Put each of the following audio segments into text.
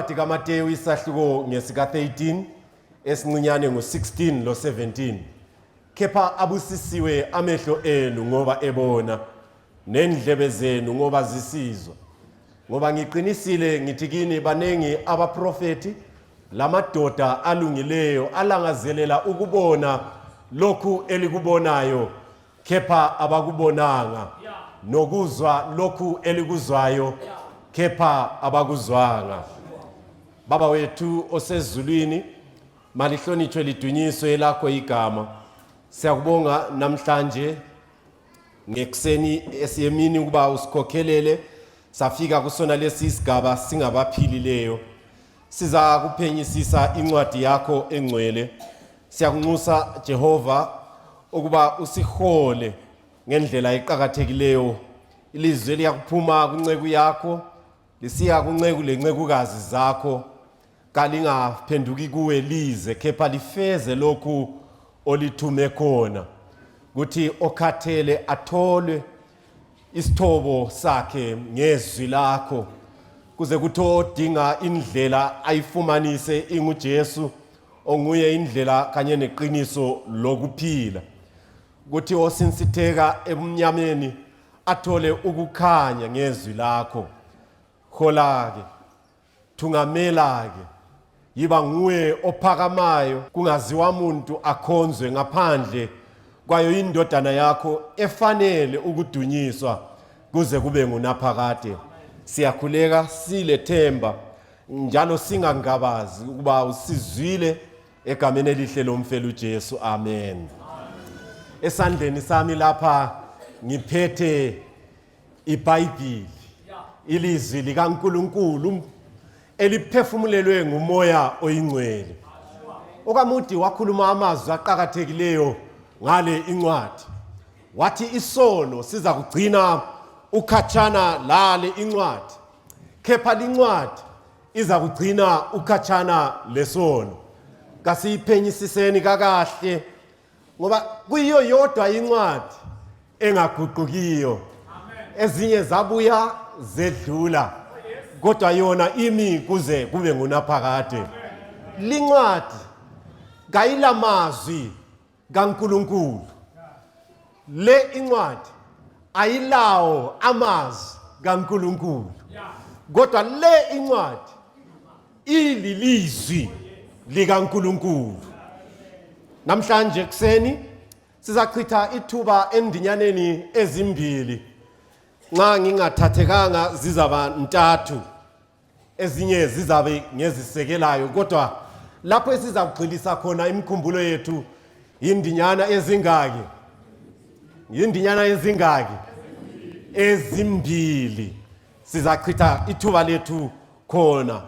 Incwadi kaMateyu isahluko ngesika 13 esincinyane ngo16 lo 17. Kepha abusisiwe amehlo enu ngoba ebona nendlebe zenu ngoba zisizwa. Ngoba ngiqinisile ngithi kini banengi abaprofeti lamadoda alungileyo alangazelela ukubona lokhu elikubonayo kepha abakubonanga nokuzwa lokhu elikuzwayo kepha abakuzwanga. Baba wethu osezulwini, malihlonitshwe lidunyiswe lakho igama. Siyakubonga namhlanje ngekuseni esiyemini ukuba usikhokhelele safika kusona lesi isigaba singabaphilileyo. Siza kuphenyisisa incwadi yakho engcwele. Siyakunxusa Jehova ukuba usihole ngendlela eqhakathekileyo. Ilizwe liyakuphuma kunceku yakho lisiya kunceku lencekukazi zakho, kalingaphenduki kuwe lize kepha lifeze lokhu olithume khona, kuthi okhathele atholwe isithobo sakhe ngezwi lakho, kuze kuthi odinga indlela ayifumanise inguJesu onguye indlela kanye neqiniso lokuphila, kuthi osinsitheka ebumnyameni athole ukukhanya ngezwi lakho. Kholake thungamelake yiba nguwe ophakamayo, kungaziwa umuntu akhonzwe ngaphandle kwayo indodana yakho efanele ukudunyiswa kuze kube ngunaphakade. Siyakhuleka silethemba njalo singangabazi ukuba usizwile egameni elihle lomfelo uJesu. Amen. Esandleni sami lapha ngiphethe iBhayibheli, ilizwi likaNkulunkulu eliphefumulelwe ngumoya oyingcwele. Okamudi wakhuluma amazwi aqhakathekileyo ngale incwadi. Wathi isono siza kugcina ukhatshana lale incwadi, kepha incwadi iza kugcina ukhatshana lesono. Kasiyiphenyisiseni kakahle ngoba kuyiyo yodwa incwadi engaguqukiyo. Ezinye zabuya zedlula kodwa yona imi kuze kube ngunaphakade. Lincwadi kayilamazwi kaNkulunkulu. Le incwadi ayilawo amazwi kaNkulunkulu, kodwa le incwadi ililizwi likaNkulunkulu. Namhlanje kuseni sizachitha ithuba endinyaneni ezimbili. Nxa ngingathathekanga zizaba ntathu, ezinye zizabe ngezisekelayo, kodwa lapho esizakugxilisa khona imikhumbulo yethu indinyana ezingaki? Indinyana ezingaki? Ezimbili. Sizachitha ithuba lethu khona.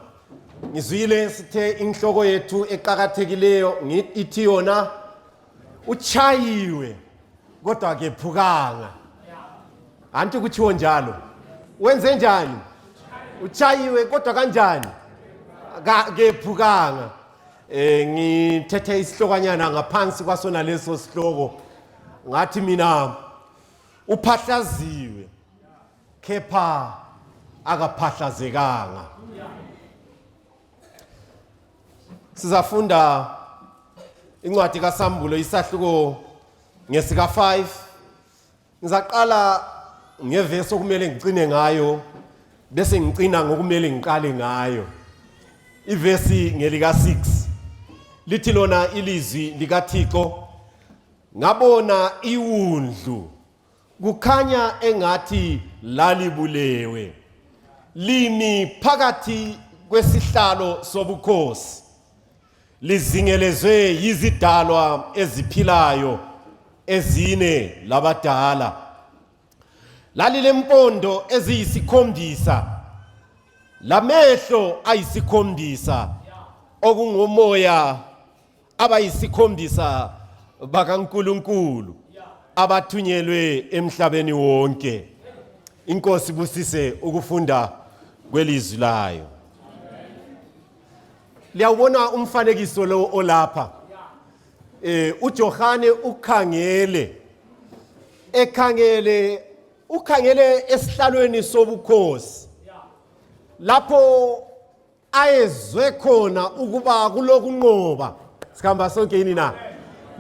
Ngizwile sithe inhloko yethu eqhakathekileyo ithi yona uchayiwe kodwa kephukanga. Anti kuthiwo njalo. Wenze njani? Uchayiwe kodwa kanjani? Kephukanga. Ngithethe isihlokanyana ngaphansi kwasona leso sihloko. Ngathi mina uphahlaziwe kepha akaphahlazekanga. Sizafunda incwadi kaSambulo isahluko ngesika 5. Ngizaqala ngevesi okumele ngicine ngayo bese ngicina ngokumele ngiqale ngayo. Ivesi ngelika 6 lithi lona ilizwi likaThixo, ngabona iwundlu kukhanya engathi lalibulewe, limi phakathi kwesihlalo sobukhosi, lizingelezwe yizidalwa eziphilayo ezine labadala. Lalilempondo eziyisikhombisa, lamehlo ayisikhombisa, okungomoya abayisikhombisa bakaNkulunkulu abathunyelwe emhlabeni wonke. Inkosi busise ukufunda kwelizwi layo. Liyawubona umfanekiso lo olapha. uJohane ukhangele esihlalweni sobukhosi lapho ayezwe khona ukuba kulokunqoba sikhamba sonke yini na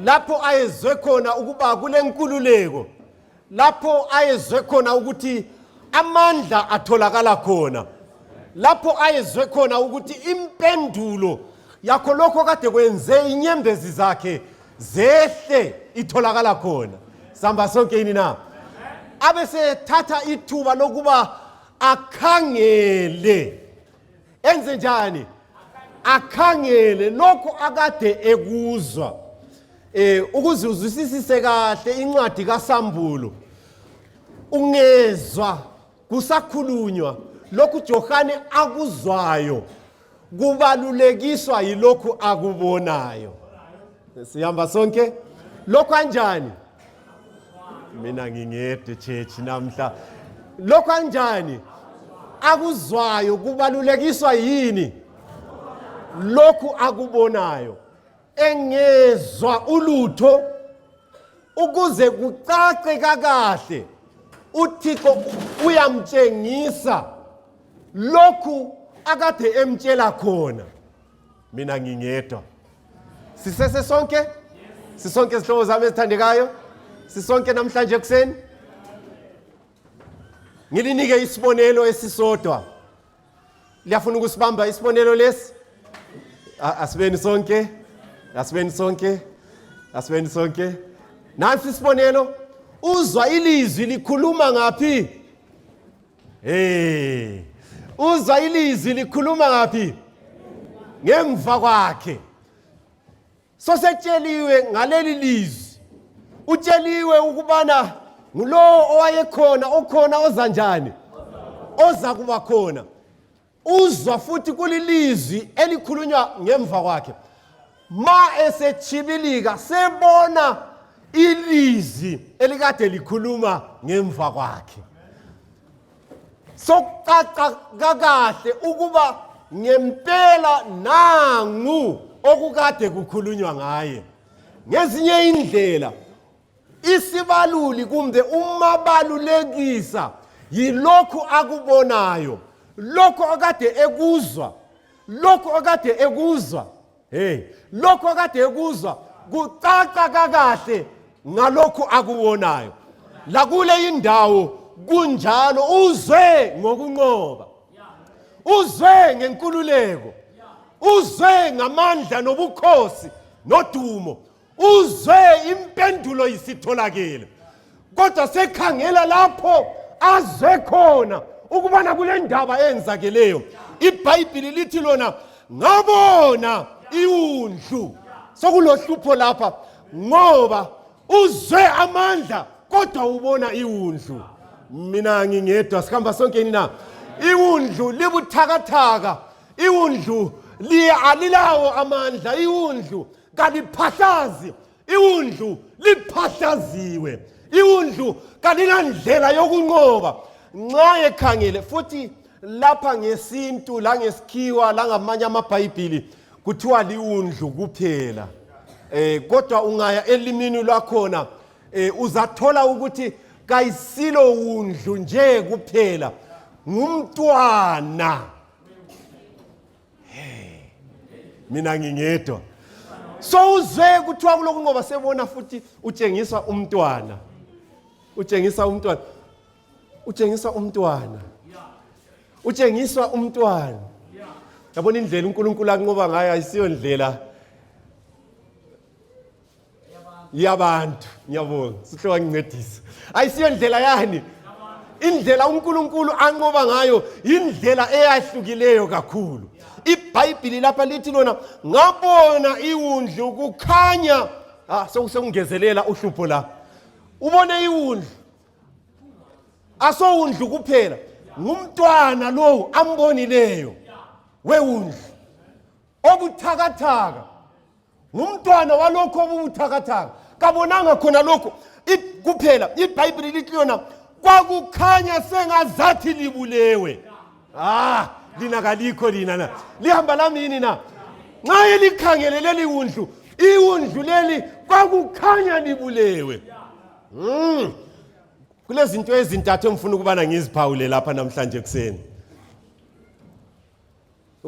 lapho ayezwe khona ukuba kulenkululeko lapho ayezwe khona ukuthi amandla atholakala khona lapho ayezwe khona ukuthi impendulo yakho lokho kade kwenze inyembezi zakhe zehle itholakala khona sihamba sonke yini na abese thatha ithuba lokuba akhangele enze njani akhangele lokho akade ekuzwa ukuze uzwisise kahle incwadi kaSambulo ungezwa kusakhulunywa lokhu Johane akuzwayo kubalulekiswa yilokhu akubonayo sihamba sonke lokho kanjani mina ngingedwa church namhla lokho kanjani akuzwayo kubalulekiswa yini lokhu akubonayo engezwa ulutho ukuze kucace kahle uThixo uyamtshengisa lokhu akade emtshela khona mina ngingedwa sisese sonke sisonke sihlobo zami ezithandekayo sisonke namhlanje ekseni ngilinike isibonelo esisodwa liyafuna ukusibamba isibonelo lesi asibeni sonke nansi isibonelo uzwa ilizwi likhuluma ngaphi uzwa ilizwi likhuluma ngaphi ngemva kwakhe sosetsheliwe ngaleli lizwi utsheliwe ukubana ngulo owayekhona okhona oza njani oza kuba khona uzwa futhi kulilizwi elikhulunywa ngemva kwakhe ma esechibilika sebona ilizwi elikade likhuluma ngemva kwakhe sokucaca kahle ukuba ngempela nangu okukade kukhulunywa ngaye ngezinye indlela isibaluli kumbe umabalulekisa yilokhu akubonayo lokho akade ekuzwa lokho akade kucaca kahle ngalokhu akubonayo la kule indawo kunjalo uzwe ngokunqoba uzwe ngenkululeko uzwe ngamandla nobukhosi nodumo uzwe impendulo isitholakele kodwa sekhangela lapho azwe khona ukubana kule ndaba enzakeleyo iBhayibheli lithi lona ngabona iwundlu sokulohlupho lapha ngoba uzwe amandla kodwa ubona iwundlu mina ngingedwa sikhamba sonke nina iwundlu libuthakathaka iwundlu alilawo amandla iwundlu kaliphahlazi iwundlu liphahlaziwe iwundlu kalinandlela yokunqoba nxa ekhangele futhi lapha ngesintu la ngesikhiwa la ngamanye amaBhayibheli kuthiwa liwundlu kuphela kodwa ungaya elimini lwakhona uzathola ukuthi kayisilo wundlu nje kuphela ngumntwana mina ngingedwa so uzwe kuthiwa kulokunqoba sebona futhi utshengisa umntwana yabona indlela uNkulunkulu anqoba ngayo ayisiyo ndlela yabantu ngiyabonga sihloka ngincedisa ayisiyo ndlela yani indlela uNkulunkulu anqoba ngayo indlela eyahlukileyo kakhulu iBhayibheli lapha lithi lona ngabona iwundlu kukhanya sokungezelela uhlupho la ubone iwundlu asowundlu kuphela ngumntwana lo ambonileyo wewundlu obuthakathaka ngumntwana walokho obuthakathaka kabonanga khona lokho kuphela iBhayibheli lithi lona kwakukhanya sengazathi libulewe lina kalikho lina na lihamba lami yini na nxa elikhangele leli wundlu iwundlu leli kwakukhanya libulewe kulezinto ezintathu engifuna ukubana ngiziphawule lapha namhlanje kuseni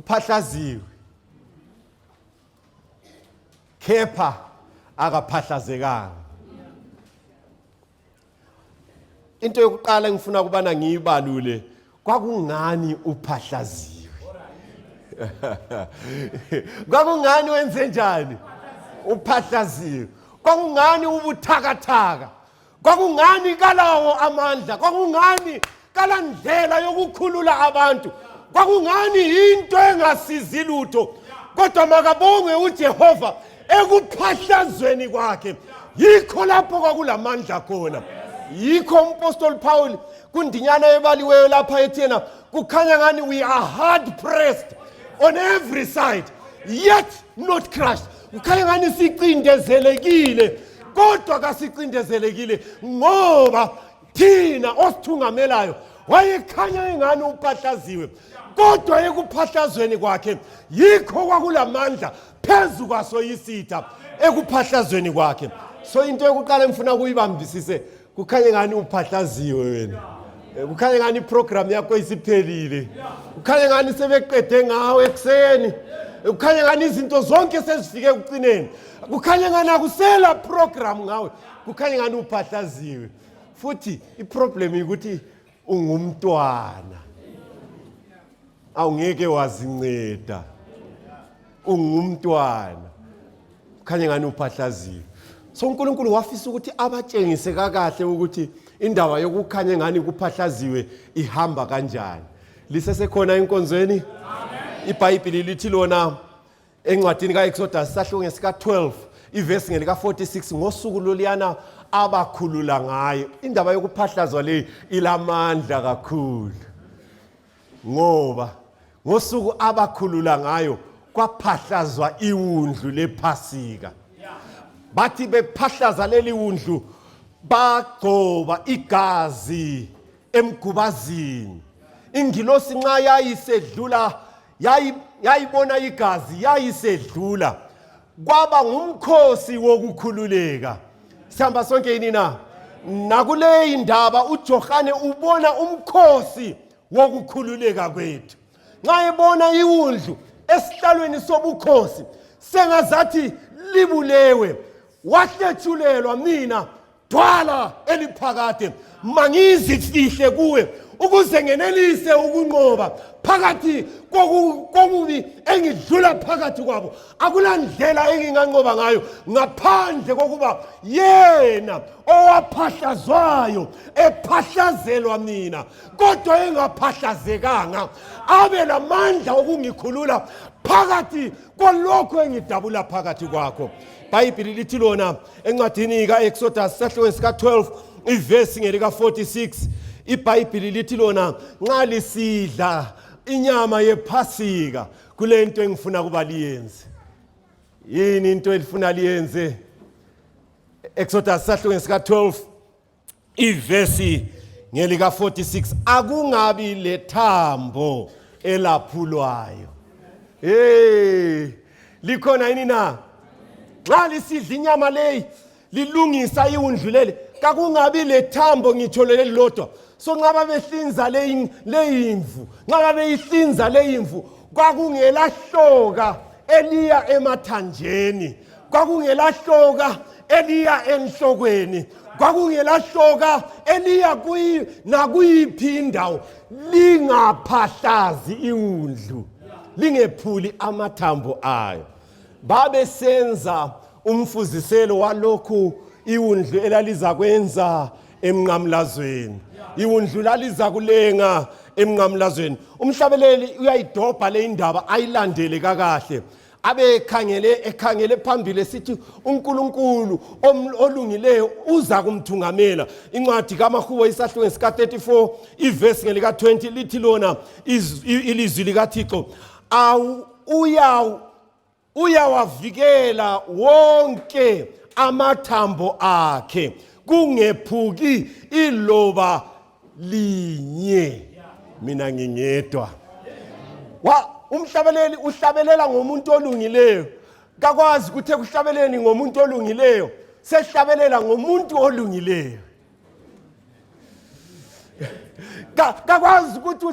uphahlaziwe kepha akaphahlazekanga. Into yokuqala engifuna kubana ngiyibalule, kwakungani uphahlaziwe? Kwakungani wenze njani? Uphahlaziwe. Kwakungani ubuthakathaka? Kwakungani kalawo amandla? Kwakungani kala ndlela yokukhulula abantu? Kwakungani into engasizi lutho? Kodwa makabongwe uJehova ekuphahlazweni kwakhe, yikho lapho kwakulamandla khona. Yikho umpostoli Paul kundinyana ebaliweyo lapha ethena kukhanya ngani we are hard pressed on every side yet not crushed. Kukhanya ngani sicindezelekile kodwa kasicindezelekile ngoba thina osithungamelayo wayekhanya engani uphahlaziwe, kodwa ekuphahlazweni kwakhe yikho kwakulamandla phezu kwaso isitha ekuphahlazweni kwakhe. So into yokuqala ngifuna ukuyibambisise, kukhanye ngani uphahlaziwe wena. Kukhanye ngani iprogram yakho isiphelile. Kukhanye ngani sebeqede ngawe ekseni. Kukhanye ngani izinto zonke sezifike ekucineni. Kukhanye ngani akusela program ngawe. Kukhanye ngani uphahlaziwe. Futhi iproblem ukuthi ungumntwana. Awungeke wazinceda. Ungumntwana. Kukhanye ngani uphahlaziwe. So uNkulunkulu wafisa ukuthi abatshengise kakahle ukuthi indaba yokukhanya ngani kuphahlaziwe ihamba kanjani. Lisesekhona enkonzweni? Amen. IBhayibheli lithi lona encwadini kaExodus sahluko ngesika 12 ivesi ngelika 46, ngosuku loliyana abakhulula ngayo. Indaba yokuphahlazwa le ilamandla kakhulu, ngoba ngosuku abakhulula ngayo kwaphahlazwa iwundlu lePhasika. Bathi bephahlaza leli wundlu bagcoba igazi emgubazini. Ingilosi nxa yayisedlula yayibona igazi yayisedlula, kwaba ngumkhosi wokukhululeka. Sihamba sonke yini na? Nakule indaba uJohane ubona umkhosi wokukhululeka kwethu. Nxa ebona iwundlu esihlalweni sobukhosi sengazathi libulewe, wahlethulelwa mina dwala eliphakade mangizifihle kuwe ukuze ngenelise ukunqoba phakathi kokubi engidlula phakathi kwabo. Akulandlela enginganqoba ngayo ngaphandle kokuba yena owaphahlazwayo ephahlazelwa mina, kodwa engaphahlazekanga abe lamandla okungikhulula phakathi kolokho engidabula phakathi kwakho. IBhayibheli lithi lona encwadini kaExodus sahluko sika 12 ivesi ngelika 46, IBhayibheli lithi lona nxa lisidla inyama yePhasika kulento engifuna kuba liyenze. Yini into elifuna liyenze? Exodus sahluko sika 12 ivesi ngelika 46, akungabi lethambo elaphulwayo. Likhona yini na? Nxa lisidla inyama leyi lilungisa iwundlu leli, kakungabi lethambo ngitsho leli lodwa. So nxa babehlinza leyimvu, nxa babeyihlinza leyimvu, kwakungelahloka eliya emathanjeni, kwakungelahloka eliya enhlokweni, kwakungelahloka eliya nakuyiphi indawo. Lingaphahlazi iwundlu, lingephuli amathambo ayo. Babesenza umfuziselo walokhu iwundlu elaliza kwenza emnqamlazweni. Iwundlu laliza kulenga emnqamlazweni. Umhlabeleli uyayidobha le indaba ayilandele kakahle. Abe ekhangele phambili sithi uNkulunkulu olungileyo uza kumthungamela. Incwadi kaMahubo isahluko sika 34 ivesi ngelika 20 lithi lona ilizwi likaThixo uyawavikela wonke amathambo akhe kungephuki iloba linye. Mina ngingedwa. Umhlabeleli uhlabelela ngomuntu olungileyo. Kakwazi ukuthi ekuhlabeleni ngomuntu olungileyo sehlabelela ngomuntu olungileyo. kakwazi ukuthi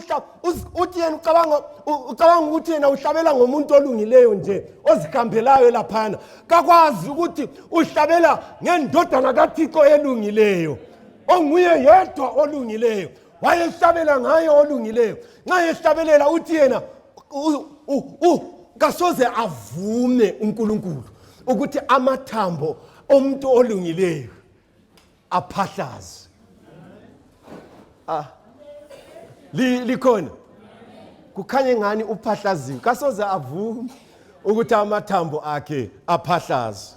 uthi yena ucabanga ukuthi yena uhlabela ngomuntu olungileyo nje ozihambelayo laphana. Kakwazi ukuthi uhlabela ngendodana kaThixo elungileyo onguye yedwa olungileyo. Wayehlabela ngaye olungileyo. Nxa ehlabelela uthi yena kasoze avume uNkulunkulu ukuthi amathambo omuntu olungileyo aphahlaze. Likhona kukhanye ngani uphahlaziwe, kasoze avume ukuthi amathambo akhe aphahlaze.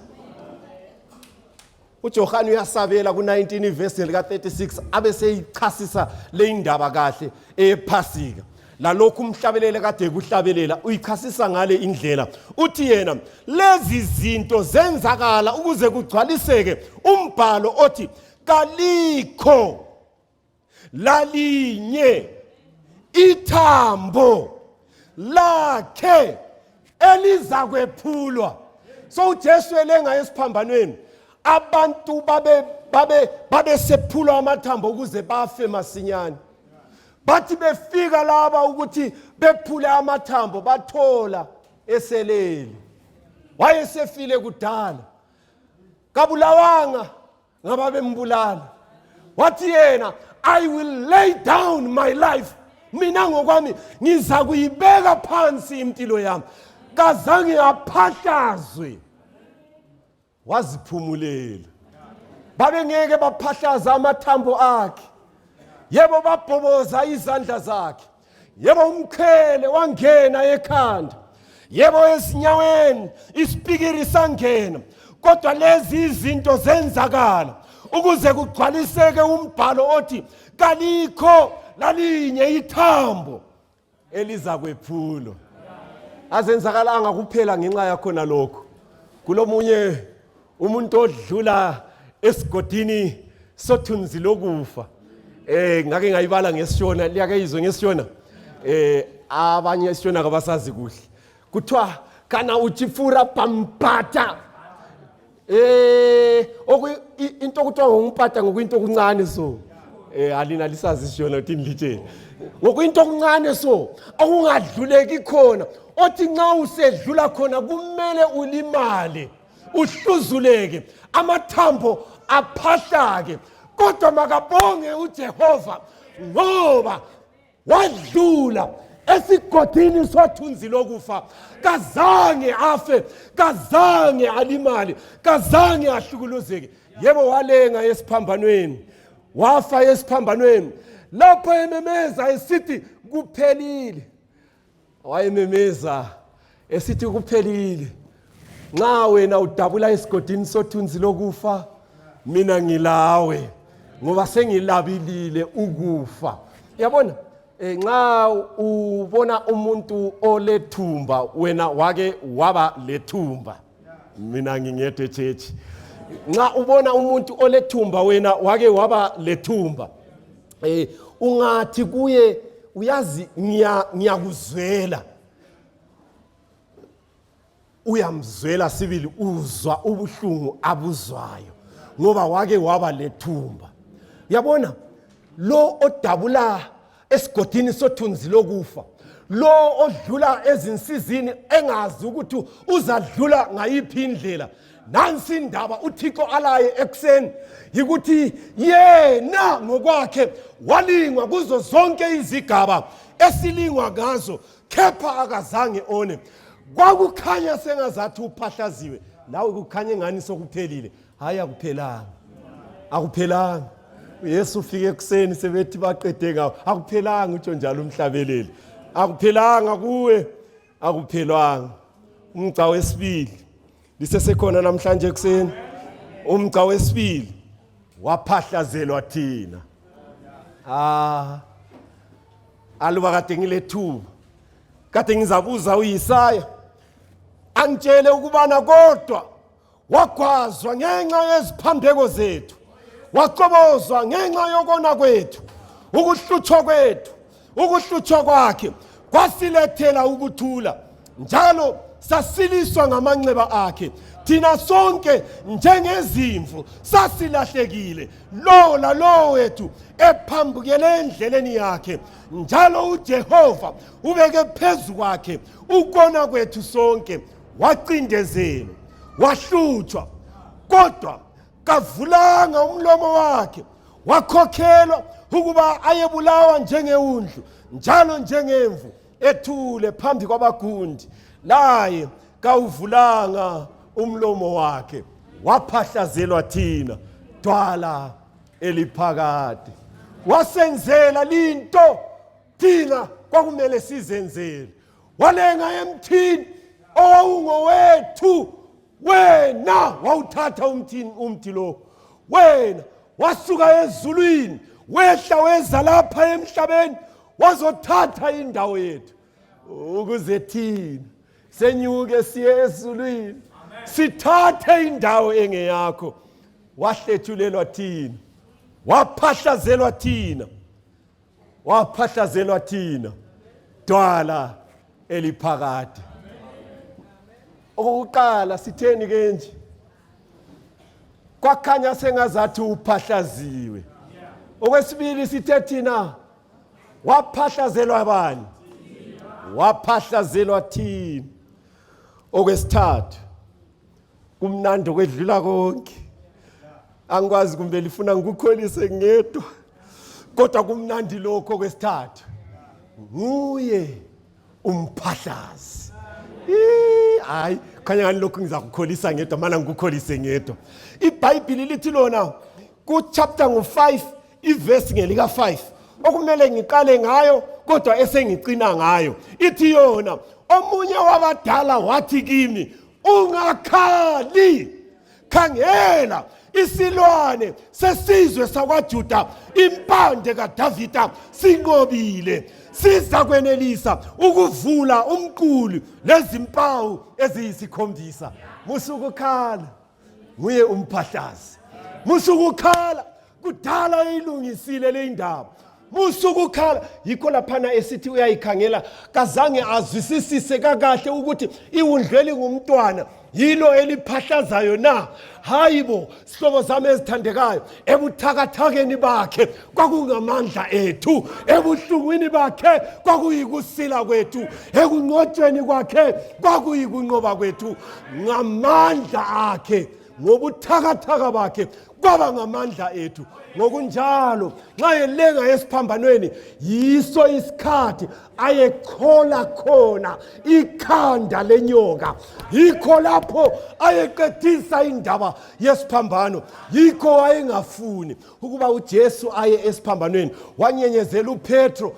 uJohane uyasabela ku-19 verse lika-36 abeseyichasisa le indaba kahle ephasika. Lalokhu umhlabelele kade kuhlabelela uyichasisa ngale indlela. Uthi yena lezi zinto zenzakala ukuze kugcwaliseke umbhalo othi kalikho lalinye ithambo lakhe elizakwephulwa. So uJesu elenga esiphambanweni abantu babe sephulwa amathambo ukuze bafe masinyane. Bathi befika laba ukuthi bephule amathambo bathola eselele. Wayesefile kudala. Kabulawanga ngababembulala. Wathi yena I will lay down my life. Mina ngokwami ngiza kuyibeka phansi impilo yami. Kazange aphahlazwe. Waziphumulela. Babengeke baphahlaza amathambo akhe. Yebo babhoboza izandla zakhe. Yebo umkhele wangena ekhanda. Yebo esinyaweni isipikiri sangena. Kodwa lezi izinto zenzakala ukuze kugcwaliseke umbhalo othi kalikho lalinye ithambo elizakwephulwa. Azenzakalanga kuphela ngenxa yakho nalokho. Kulomunye umuntu odlula esigodini sothunzi lokufa. Ngake ngayibala ngesishona, liyake izwe ngesishona. Abanye isishona kabasazi kuhle. Kuthiwa kana uchifura pampata. Into kuthiwa ngompata ngokuyinto okuncane so. Alina lisazi isishona uthi ngilitshela. Ngokuyinto okuncane so akungadluleki khona. Othi nxa usedlula khona kumele ulimale. Uhluzuleke. Amathambo aphahlake. Kodwa makabonge uJehova ngoba wadlula esigodini sothunzi lokufa. Kazange afe, kazange alimale, kazange ahlukuluzeke. Yebo walenga esiphambanweni, wafa esiphambanweni. Lapho ememeza esithi kuphelile. Wayememeza esithi kuphelile. Nxa wena udabula esigodini sothunzi lokufa, mina ngilawe ngoba sengilabilile ukufa. Yabona nxa ubona umuntu olethumba wena wake waba lethumba. Mina ngingede church. Nxa ubona umuntu olethumba wena wake waba lethumba. Ungathi kuye uyazi ngiyakuzwela. Uyamzwela sibili uzwa ubuhlungu abuzwayo ngoba wake waba lethumba. Yabona lo odabula esigodini sothunzi lokufa, lo odlula ezinsizini engazi ukuthi uzadlula ngayiphi indlela. Nansi indaba uThixo alaye ekseni yikuthi yena ngokwakhe walingwa kuzo zonke izigaba esilingwa ngazo kepha akazange one. Kwakukhanya sengazathi uphahlaziwe, nawe kukhanye ngani sokuphelile. Hayi akuphelanga. Akuphelanga. Yesu ufike ekseni sebethi baqede ngawo. Akuphelanga utsho njalo umhlabeleli. Akuphelanga kuwe. Akuphelanga. Umgca wesibili lisesekhona namhlanje ekseni. Umgca wesibili waphahlazelwa thina. Aluba kade ngilethuba. Kade ngizabuza uYesaya angitshele ukubana kodwa wagwazwa ngenxa yeziphambeko zethu, waqobozwa ngenxa yokona kwethu, ukuhluthwa kwakhe kwasilethela ukuthula, njalo sasiliswa ngamanxeba akhe. thina sonke njengezimvu sasilahlekile, lo lalo wethu ephambukele endleleni yakhe, njalo uJehova ubeke phezu kwakhe ukona kwethu sonke. Wacindezelwa, wahlutshwa, kodwa kavulanga umlomo wakhe. Wakhokhelwa ukuba ayebulawa njengewundlu, njalo njengemvu ethule phambi kwabagundi, laye kawuvulanga umlomo wakhe. Waphahlazelwa thina dwala eliphakade. Wasenzela linto thina kwakumele sizenzele. Walenga emthini owawungowethu, wena wawuthatha umthi lo. Wena wasuka ezulwini wehla weza lapha emhlabeni wazothatha indawo yethu, ukuze thina senyuke siye ezulwini sithathe indawo engeyakho. Wahlethulelwa thina, waphahlazelwa thina, waphahlazelwa thina dwala eliphakade. Okokuqala sitheni ke nje? Kwakhanya sengazathi uphahlaziwe. Okwesibili sithe thina waphahlazelwa bani? Waphahlazelwa thina. Okwesithathu kumnandi kwedlula konke. Angikwazi kumbe lifuna ngikukholise ngedwa, kodwa kumnandi lokho. Okwesithathu nguye umphahlazi. Hayi, khanya ngani lokho ngizakukholisa ngedwa, mana ngikukholise ngedwa. IBhayibheli lithi lona ku chapter ngo5 iverse ngelika 5 okumele ngiqale ngayo kodwa esengicina ngayo. Ithi yona, omunye wabadala wathi kimi, ungakhali, khangela isilwane sesizwe sakwaJuda, impande kaDavida sinqobile, siza kwenelisa ukuvula umqulu lezimpawu eziyisikhombisa. Musukukhala, nguye umphahlazi. Musukukhala, kudala ilungisile le ndaba. Musukukhala, yikho laphana esithi uyayikhangela kazange azwisisise kakahle ukuthi iwundlweli ngumntwana yilo eliphahlazayo na. Hayibo sihlobo zami ezithandekayo, ebuthakathakeni bakhe kwakungamandla ethu, ebuhlungwini bakhe kwakuyikusila kwethu, ekunqotshweni kwakhe kwakuyikunqoba kwethu. Ngamandla akhe, ngobuthakathaka bakhe kwaba ngamandla ethu. Ngokunjalo nxa elenga esiphambanweni, yiso isikhathi ayekhola khona ikhanda lenyoka. Yikho lapho ayeqedisa indaba yesiphambano. Yikho wayengafuni ukuba uJesu aye esiphambanweni. Wanyenyezela uPetro,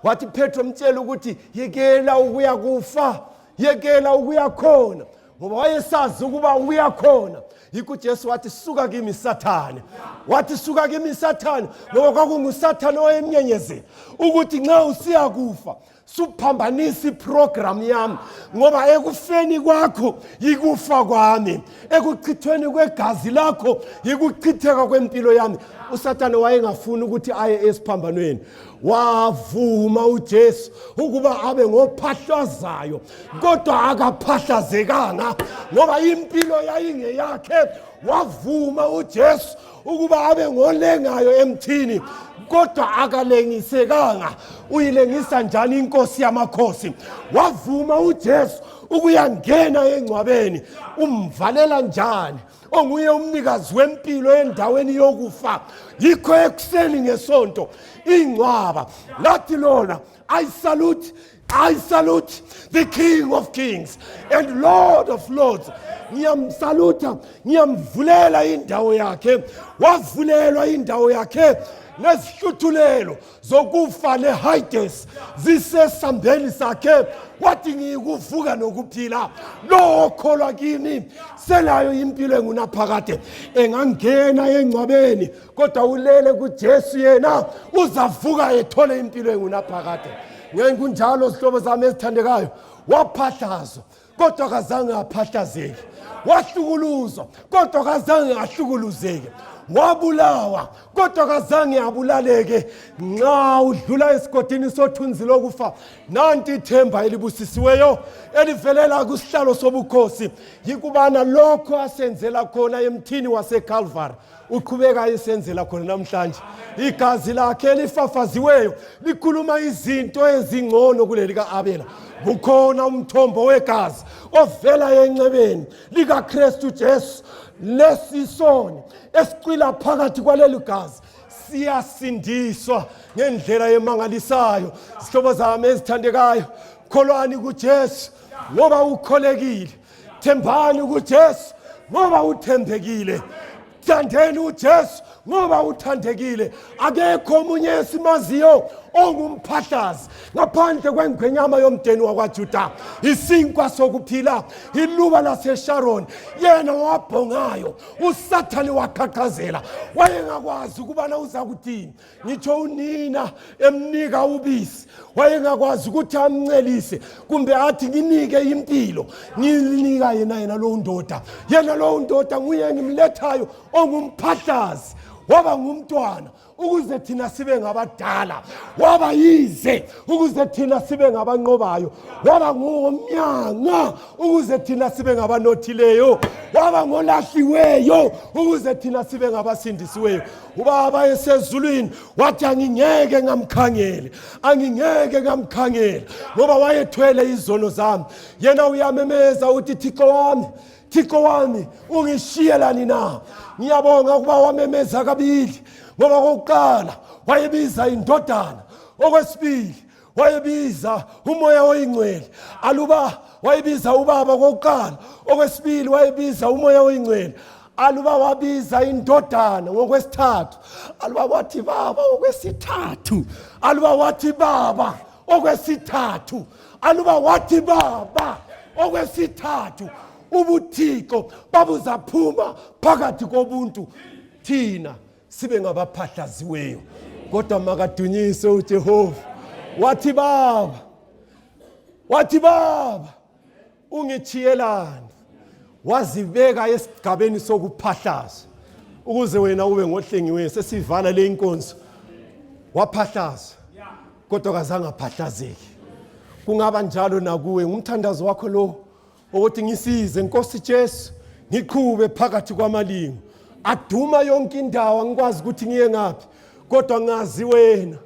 wathi Petro mtshela ukuthi yekela ukuya kufa, yekela ukuya khona, ngoba wayesazi ukuba ukuya khona. Yikho uJesu wathi suka kimi Sathane. Wathi suka kimi Sathane, ngoba kwakunguSathane owayemnyenyezela ukuthi nxa usiya kufa suphambanisa iprogram yami, ngoba ekufeni kwakho yikufa kwami, ekuchithweni kwegazi lakho yikuchitheka kwempilo yami. uSathane wayengafuni ukuthi aye esiphambanweni. Wavuma uJesu ukuba abe ngophahlazayo, kodwa akaphahlazekanga ngoba impilo yayingeyakhe. Wavuma uJesu ukuba abe ngolengayo emthini, kodwa akalengisekanga. Uyilengisa njani inkosi yamakhosi? Wavuma uJesu ukuyangena engcwabeni, umvalela njani onguye umnikazi wempilo endaweni yokufa. Yikho ekuseni ngesonto ingcwaba lathi lona, I salute the King of Kings and Lord of Lords. Ngiyamsaluta, ngiyamvulela indawo yakhe. Wavulelwa indawo yakhe, nezihluthulelo zokufa leHades zisesambeni sakhe. Wathi ngikuvuka nokuphila, lo okholwa kimi selayo impilo engunaphakade. Engangena engcwabeni kodwa ulele kuJesu, yena uzavuka ethole impilo engunaphakade. Ngenkunjalo sihlobo zami ezithandekayo, waphahlazwa kodwa kazange aphahlazeke. Wahlukuluzwa kodwa kazange ahlukuluzeke. wabulawa kodwa kazange abulaleke. Nxa udlula esigodini sothunzi lokufa, nanti ithemba elibusisiweyo elivelela kusihlalo sobukhosi, yikubana lokho asenzela khona emthini waseCalvary uqhubeka esenzela khona namhlanje. Igazi lakhe elifafaziweyo likhuluma izinto ezingcono kuleli kaAbela. Kukhona umthombo wegazi ovela encebeni likaKristu Jesu, lesisoni esicwila phakathi kwaleli gazi siyasindiswa ngendlela emangalisayo. Sihlobo zami ezithandekayo, kholwani kuJesu ngoba ukholekile, thembani kuJesu ngoba uthembekile, thandeni uJesu ngoba uthandekile. Akekho omunye esimaziyo ongumphahlazi ngaphandle kwengwenyama yomdeni wakwaJuda, isinkwa sokuphila, iluba laseSharon, yena wabhongayo uSathane waqhaqhazela. Wayengakwazi ukubana uza kuthini. Ngitsho unina emnika ubisi wayengakwazi ukuthi amncelise kumbe athi nginike impilo, nginika yena lowo ndoda. Yena lowo ndoda nguye ngimlethayo ongumphahlazi. Waba ngumntwana ukuze thina sibe ngabadala, waba yize ukuze thina sibe ngabanqobayo, waba ngomnyanga ukuze thina sibe ngabanothileyo, waba ngolahliweyo ukuze thina sibe ngabasindisiweyo. Ubaba esezulwini wathi angingeke ngamkhangele, angingeke ngamkhangela ngoba wayethwele izono zami. Yena uyamemeza uthi Thixo wami, Thixo wami, ungishiyelani na? Ngiyabonga ukuba wamemeza kabili, ngoba kokuqala wayebiza indodana, okwesibili wayebiza umoya oyingcwele. Aluba wayebiza ubaba kokuqala, okwesibili wayebiza umoya oyingcwele. Aluba wabiza indodana ngokwesithathu, aluba wathi baba okwesithathu, aluba wathi baba okwesithathu, aluba wathi baba okwesithathu, ubuthixo babuzaphuma phakathi kobuntu, thina sibe ngabaphahlaziweyo. Kodwa makadunyise uJehova. Wathi baba, wathi baba ungithiyelani, wazibeka esigabeni sokuphahlaza ukuze wena ube ngohlengiweyo. Sesivala le inkonzo, waphahlaza kodwa kazange aphahlazeke. Kungaba njalo nakuwe, ngumthandazo wakho lo ukuthi ngisize Nkosi Jesu ngiqhube phakathi kwamalingo, aduma yonke indawo, ngikwazi ukuthi ngiye ngaphi, kodwa ngazi wena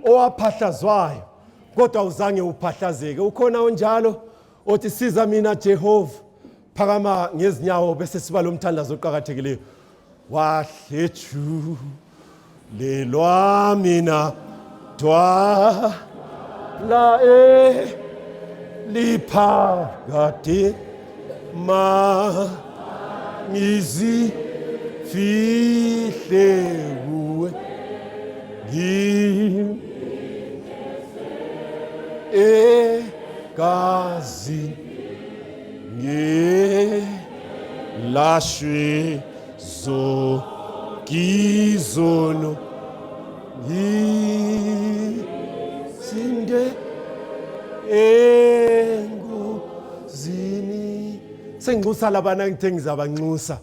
owaphahlazwayo kodwa uzange uphahlazeke. Ukhona onjalo othi siza mina Jehova, phakama ngezinyawo bese siba lo mthandazo oqhakathekileyo. Wahlethu lelwa mina twa la liphakathi ma ngizifihle kuwe egazi ngelashwe zokizono sinde engozini. Senginusa labana ngithe ngizabanxusa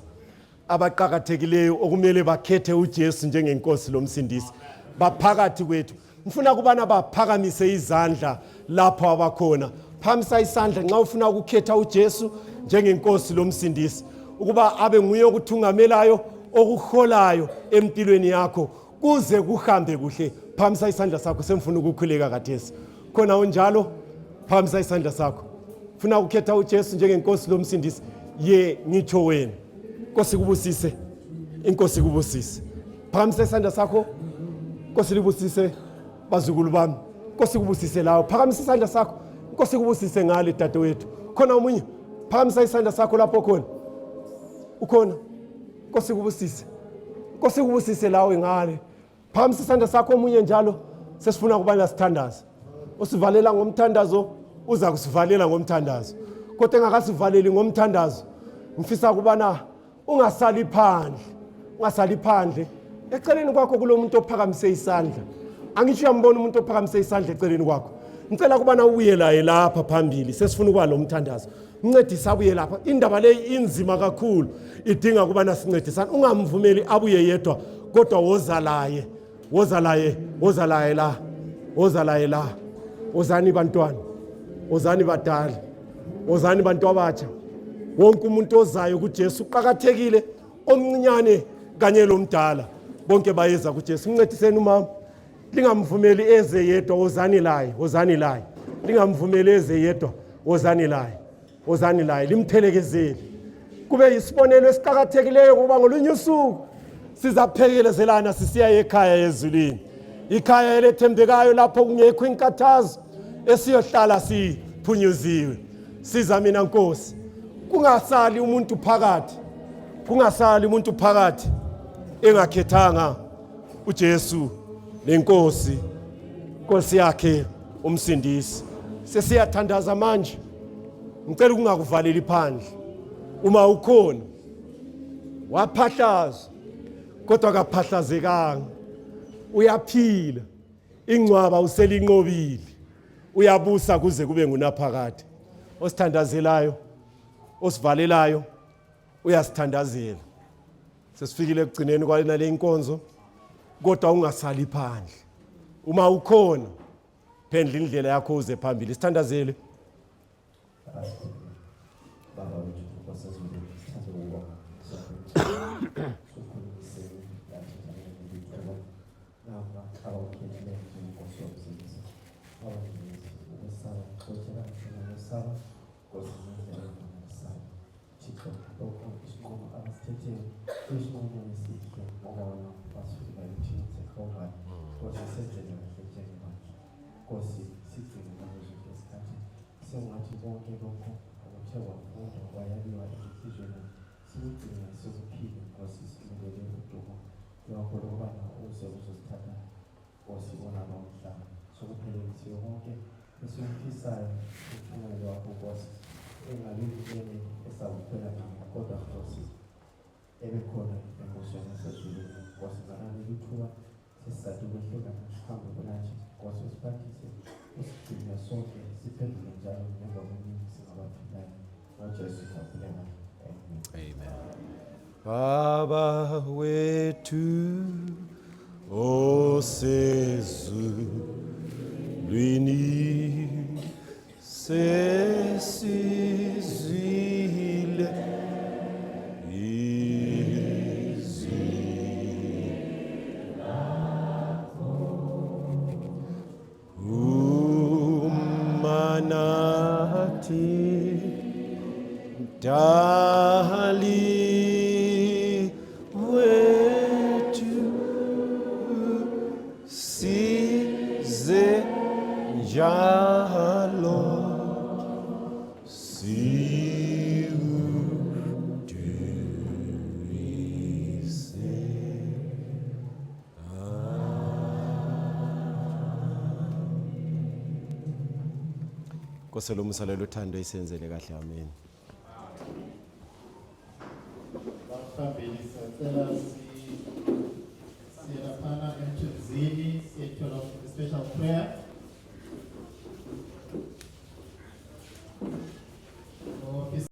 abaqhakathekileyo okumele bakhethe uJesu njengenkosi lomsindisi baphakathi kwethu. Ngifuna kubana baphakamise izandla lapho abakhona. Phamisa isandla nxa ufuna ukukhetha uJesu njengenkosi lomsindisi, ukuba abe nguye okuthungamelayo, okuholayo empilweni yakho kuze kuhambe kuhle. Phamisa isandla sakho, semfuna ukukhuleka kathesi. Khona onjalo, phamisa isandla sakho. Funa ukukhetha uJesu njengenkosi lomsindisi, ye ngitsho wena. Nkosi kubusise, inkosi kubusise. Phamisa isandla sakho, Nkosi libusise bazukulu bami. Nkosi kubusise lawo. Phakamisa isandla sakho, Nkosi kubusise ngale dadewethu. Khona omunye, phakamisa isandla sakho lapho khona. Ukhona. Nkosi kubusise. Nkosi kubusise lawo ngale. Phakamisa isandla sakho omunye njalo, sesifuna ukubana sithandaze. Usivalela ngomthandazo, uza kusivalela ngomthandazo. Kodwa engakasivaleli ngomthandazo, ngifisa kubana ungasali phandle. Ungasali phandle. Eceleni kwakho kulo muntu ophakamise isandla. Angisho uyambona umuntu ophakamise isandla eceleni kwakho. ngicela kubana ubuye laye lapha phambili sesifuna ukuba lo mthandazo mncedisa abuye lapha indaba le inzima kakhulu idinga kubana sincedisana ungamvumeli abuye yedwa kodwa woza laye la ozani bantwana ozani badala ozani bantu abatsha wonke umuntu ozayo kuJesu uqhakathekile omncinyane kanye lomdala bonke bayeza kuJesu mncediseni umama lingamvumeli eze yedwa ozani laye lingamvumeli eze yedwa ozani laye limthelekezele kube isibonelo esiqhakathekileyo ngoba ngolunye usuku sizaphekezelana sisiya ekhaya ezulwini ikhaya elethembekayo lapho kungekho inkathazo esiyohlala siphunyuziwe siza mina Nkosi kungasali umuntu phakathi engakhethanga uJesu lenkosi Nkosi yakhe umsindisi sesiyathandaza manje ngicela ukungakuvaleli phandle uma ukhona waphahlaza kodwa kaphahlazekanga uyaphila ingcwaba uselinqobile uyabusa kuze kube ngunaphakade osithandazelayo osivalelayo uyasithandazela sesifikile ekugcineni kwalena le inkonzo kodwa ungasali phandle uma ukhona phendla indlela yakho uze phambili sithandazele Baba wethu wasezulu sithathe ukubonga sengathi konke lokho okuthe wafunda wayaliwa enhliziyweni sikugcina sikuphile Nkosi silindele udumo lwakho lokubana uze uzosithatha Nkosi onalo umhlaba sokuphelelisiwe konke esikufisayo impumelelo yakho Nkosi engalindele esakuphela nami kodwa Nkosi ebekhona embusweni yasezulwini Nkosi ngaleli ithuba sesizathu kwehlukana sihambe kunanje Nkosi usiphathise usigcine sonke siphendule njalo ngemva kweningi singabaphilayo ngoJesu saphulela Amen. Baba wethu osezulwini sesizwile Dali wetu size njalo siudurise Nkosi lo msalelo uthando isenzele kahle amen Phambili sicela